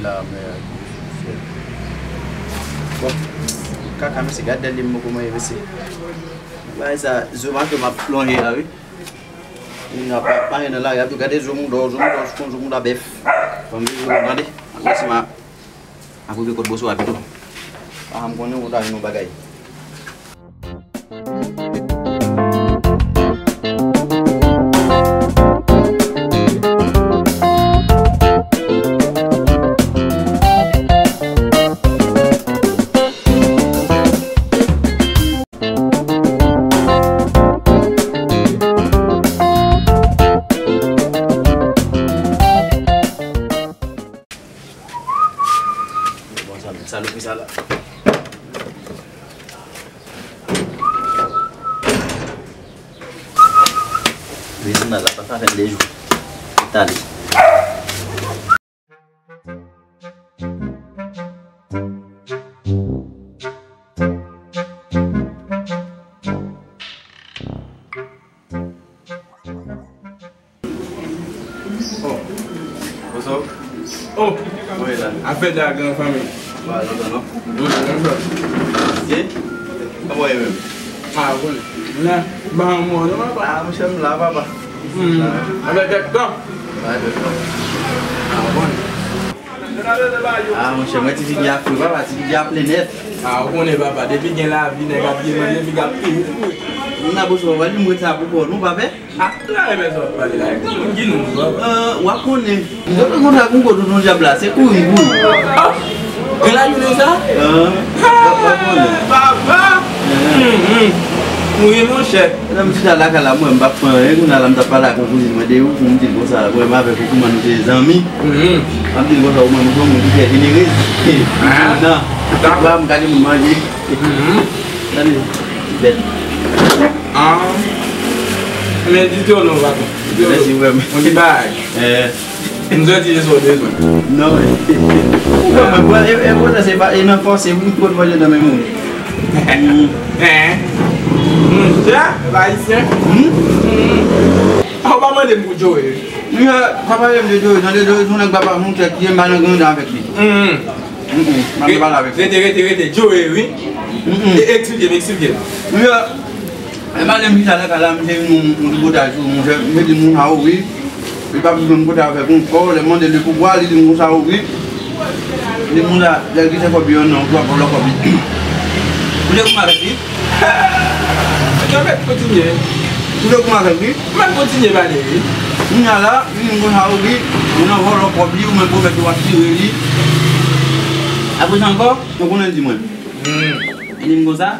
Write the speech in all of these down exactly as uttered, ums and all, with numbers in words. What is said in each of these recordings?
La mè. Bon, kaka, mesye, gad dèl li m poko manje, mesye. Bagay sa, zo m ap lonje la, wi. Moun ap manje nan lari, ap di, "Gade zo mouda, zo mouda, zo mouda bèf." Fò m di zo, tande. Mesye, m a, ap rive kot Boswa pito. Ah, m konnen ou ta jwenn yon bagay. Bon, sa, salopri sa la. Rezounal la, pa sa fè m de jou. Tande. Oh. What's up? Oh. Mwen la. Afè de la gran fanmi. Ba lontan non. Bon, bon, bon. Ye? Kòman w ye menm? Ah, bon. Mwen la, ba yon mò non, papa. Ah, monchè, m la, papa. Hmm. Afè tèt tan. Ba tèt tan. Ah, bon. Ah, monchè, mwen ti figi a fre, papa, ti figi a plen nèt. Ah, ou konnen, papa, depi gen lavi, nèg ap gen manje, nèg ap toujou fre. Nou nan bouch, papa, li mwen sa pou kò nou, papa. Ah, la, e bèzwen ap pale la. E granmoun ki nou, papa. Euh, w ap konnen. Mwen te konn sa konko touton dyab la, se kouri m kouri. Ah! Gen lajounen sa? Ah, w ap konnen. Papa! Hum, hum. Wi, monchè. Lè m chita lakay la, mwen, m p ap pran anyen. Kounye a la, m t ap pale ak yon kouzin mwen de ou, pou m di l konsa, mwen, m avèk ou, kouman nou te zanmi. M ap di l konsa, ou mwen, m se yon moun ki trè jenerez. Ah. Non. Dakò. M gade moun manje. Tande, bèt. Ah. Men di tou non, patwon. Mèsi, frè m. Yon ti bagay. Eh. M soti jis ou bezwen. Non, men. Ou konprann, e, e, e, e nan fòse, wi, pot manje nan men moun. Hein? Monchè, pèp ayisyen. Hmm? Hmm. Ah, ou pa mande m pou Joe, wi. Wi, sa pa menm de Joe, nan de Joe, se yon nèg papa, monchè, ki m pa nan grandè avèk li. Hmm. Mm, mm. M ap pale avèk li. Rete, rete, rete. Joe, wi. Mm, mm. E, eksplike m, eksplike m. Wi, e, e, m ale m chita lakay la, m te vin yon, yon tripotaj sou monchè, m te di moun sa, wi. Li p ap jwenn kote avèk yon kò, lè m mande l de pouvwa, li di m konsa, wi. Li di moun sa, lè l gen kòb yo nan, ou ap vòlò kòb li. Ou te kouman avèk li? Yo mèt kontinye. Ou te kouman avèk li? Mwen kontinye pale, wi. Kounye a la, li di m konsa, wi, ou nan vòlò kòb li, ou menm pwomèt ou ap tire li. Apre sa ankò, ou konnen l di mwen. Hmm. Li di m konsa,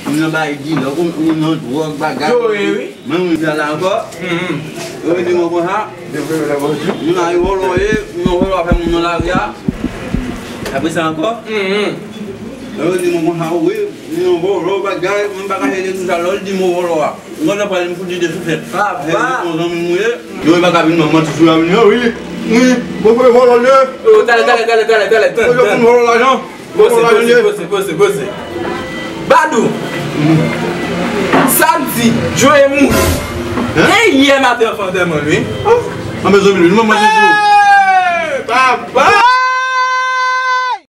ou nan bay dilè, ou, ou nan dwòg, bagay. Joe, wi. Mwen, mwen, sa la ankò. Hmm. Yo di mwen konsa, moun nan vòlò ye, moun nan vòlò ap fè moun nan lari a. Apre sa ankò, hmm, yo di mwen konsa, wi, moun nan vòlò, bagay, mwen pa ka chèche tout sa, lò l di mwen vòlò a. Mwen nan pale m fout li de souflèt. Papa! Yon zanmi m ye. Yo, e pa ka vin nan manti sou la, vin, wi. Wi, bon, bon, bon, bon. Oh, talè, talè, talè, talè, talè, tann, tann. Yo, pou nou lajan. Pose, pose, pose, pose, pose. Badou. Sa di, Joe mouri. Hein? E yè maten an fè antèman, wi. Ah, an bezwen vin, mwen, mwen, di tou. Hey, papa!